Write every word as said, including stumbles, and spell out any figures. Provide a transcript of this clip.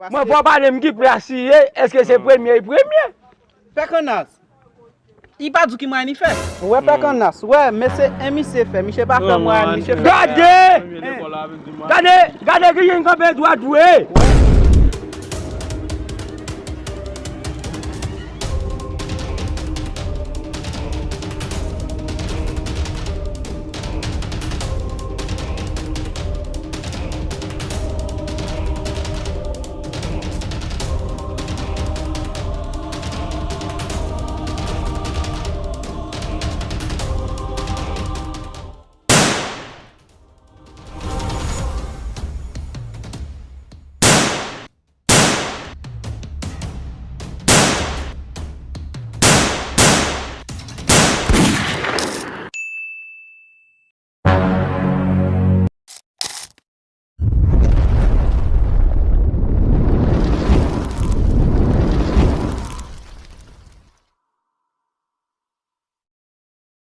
Mwen fò pale m ki prè asiye, èske se premye e premye? Pè Kannas. Li pa di w ki mwayen li fè. Ou wè Pè Kannas, wè, men se en misye fè, misye pa fè mwayen, misye fè. Gade! Gade, gade ki jen kanpe dwat vre.